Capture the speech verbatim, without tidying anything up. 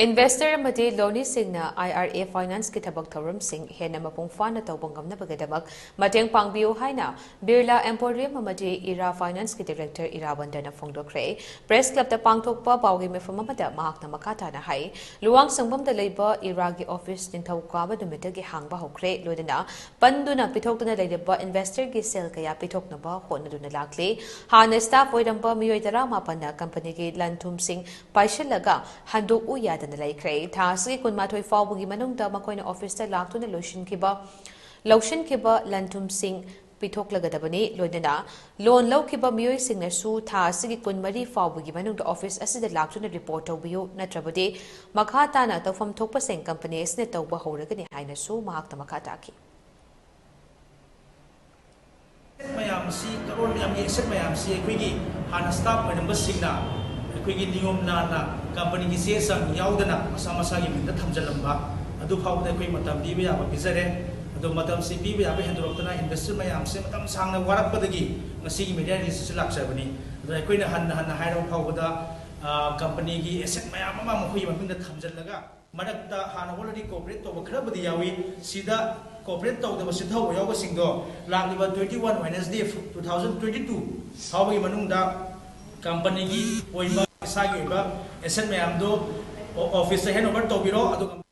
Investor ꯑꯃꯗꯤ ꯂꯣꯅꯤꯁꯤꯡꯅ I R A Finance ꯀꯤ ꯊꯕꯛ ꯊꯧꯔꯝꯁꯤꯡ ꯍꯦꯟꯅ ꯃꯄꯨꯡ ꯐꯥꯅ ꯇꯧꯕ ꯉꯝꯅꯕꯒꯤꯗꯃꯛ ꯃꯇꯦꯡ ꯄꯥꯡꯕꯤꯌꯨ ꯍꯥꯏꯅ ꯕꯤꯔꯂꯥ Emporium ꯑꯃꯗꯤ ꯏꯔꯥ Finance ꯀꯤ Director ꯏꯔꯥ ꯕꯟꯗꯅ ꯐꯣꯡꯗꯣꯛꯈ꯭ꯔꯦ꯫ Press Club ꯇ ꯄꯥꯡꯊꯣꯛꯄ ꯄꯥꯎꯒꯤ ꯃꯤꯐꯝ ꯑꯃꯗ ꯃꯍꯥꯛꯅ ꯃꯈꯥ ꯇꯥꯅ ꯍꯥꯏ, ꯂꯨꯋꯥꯡꯁꯪꯕꯝꯗ ꯂꯩꯕ ꯏꯔꯥꯒꯤ office ꯅꯤꯡꯊꯧꯀꯥꯕ ꯅꯨꯃꯤꯠꯇꯒꯤ ꯍꯥꯡꯕ ꯍꯧꯈ꯭ꯔꯦ, ꯂꯣꯏꯅꯅ ꯄꯟꯗꯨꯅ ꯄꯤꯊꯣꯛꯇꯨꯅ ꯂꯩꯔꯤꯕ investor ꯒꯤ ꯁꯦꯜ ꯀꯌꯥ ꯄꯤꯊꯣꯛꯅꯕ ꯍꯣꯠꯅꯗꯨꯅ ꯂꯥꯛꯂꯤ꯫ ꯍꯥꯟꯅ staff ꯑꯣꯏꯔꯝꯕ ꯃꯤꯑꯣꯏ ꯇꯔꯥꯃꯥꯄꯟꯅ company ꯒꯤ ꯂꯟ ꯊꯨꯝꯁꯤꯡ ꯄꯥꯏꯁꯤꯜꯂꯒ ꯍꯟꯗꯣꯛꯎ ꯌꯥꯗꯅ ꯂꯩꯈ꯭ꯔꯦ꯫ ꯊꯥ ꯑꯁꯤꯒꯤ ꯀꯨꯟꯃꯥꯊꯣꯏ ꯐꯥꯎꯕꯒꯤ ꯃꯅꯨꯡꯗ ꯃꯈꯣꯏꯅ office ꯇ ꯂꯥꯛꯇꯨꯅ ꯂꯣꯏꯁꯤꯟꯈꯤꯕ, ꯂꯧꯁꯤꯟꯈꯤꯕ ꯂꯟ ꯊꯨꯝꯁꯤꯡ ꯄꯤꯊꯣꯛꯂꯒꯗꯕꯅꯤ꯫ ꯂꯣꯏꯅꯅ loan ꯂꯧꯈꯤꯕ ꯃꯤꯑꯣꯏꯁꯤꯡꯅꯁꯨ ꯊꯥ ꯑꯁꯤꯒꯤ ꯀꯨꯟꯃꯔꯤ ꯐꯥꯎꯕꯒꯤ ꯃꯅꯨꯡꯗ office ꯑꯁꯤꯗ ꯂꯥꯛꯇꯨꯅ report ꯇꯧꯕꯤꯌꯨ, ꯅꯠꯇ꯭ꯔꯕꯗꯤ ꯃꯈꯥ ꯇꯥꯅ ꯇꯧꯐꯝ ꯊꯣꯛꯄꯁꯤꯡ company ꯑꯁꯤꯅ ꯇꯧꯕ ꯍꯧꯔꯒꯅꯤ ꯍꯥꯏꯅꯁꯨ ꯃꯍꯥꯛꯅ ꯃꯈꯥ ꯇꯥꯈꯤ꯫ Asset ꯃꯌꯥꯝꯁꯤ, ꯀꯔꯣꯔ ꯃꯌꯥꯝꯒꯤ asset ꯃꯌꯥꯝꯁꯤ ꯑꯩꯈꯣꯏꯒꯤ ꯍꯥꯟꯅ staff ꯑꯣꯏꯔꯝꯕꯁꯤꯡꯅ ꯑꯩꯈꯣꯏꯒꯤ ꯅꯤꯌꯣꯝ ꯂꯥꯟꯅ company ꯒꯤ ꯆꯦ ꯆꯥꯡ ꯌꯥꯎꯗꯅ ꯃꯁꯥ ꯃꯁꯥꯒꯤ ꯃꯤꯡꯗ ꯊꯝꯖꯤꯜꯂꯝꯕ, ꯑꯗꯨ ꯐꯥꯎꯕꯗ ꯑꯩꯈꯣꯏ ꯃꯇꯝ ꯄꯤꯕ ꯌꯥꯕ ꯄꯤꯖꯔꯦ꯫ ꯑꯗꯣ ꯃꯇꯝꯁꯤ ꯄꯤꯕ ꯌꯥꯕ ꯍꯦꯟꯗꯣꯔꯛꯇꯅ investor ꯃꯌꯥꯝꯁꯦ ꯃꯇꯝ ꯁꯥꯡꯅ ꯋꯥꯔꯛꯄꯗꯒꯤ ꯉꯁꯤꯒꯤ media release ꯑꯁꯤ ꯂꯥꯛꯆꯕꯅꯤ꯫ ꯑꯗꯣ ꯑꯩꯈꯣꯏꯅ ꯍꯟꯅ ꯍꯟꯅ ꯍꯥꯏꯔꯕ ꯐꯥꯎꯕꯗ, ꯑ, company ꯒꯤ asset ꯃꯌꯥꯝ ꯑꯃ ꯃꯈꯣꯏꯒꯤ ꯃꯃꯤꯡꯗ ꯊꯝꯖꯤꯜꯂꯒ, ꯃꯔꯛꯇ ꯍꯥꯟꯅ already cooperate ꯇꯧꯕ ꯈꯔꯕꯨꯗꯤ ꯌꯥꯎꯏ꯫ ꯁꯤꯗ cooperate ꯇꯧꯗꯕ ꯆꯤꯠꯊꯍꯧꯕ ꯌꯥꯎꯕꯁꯤꯡꯗꯣ ꯂꯥꯛꯂꯤꯕ twenty one Wednesday two thousand twenty two ꯐꯥꯎꯕꯒꯤ ꯃꯅꯨꯡꯗ company ꯒꯤ ꯑꯣꯏꯕ ꯏꯁꯥꯒꯤ ꯑꯣꯏꯕ asset ꯃꯌꯥꯝꯗꯣ ꯑꯣ-, office ꯇ hand over ꯇꯧꯕꯤꯔꯣ, ꯑꯗꯨꯒ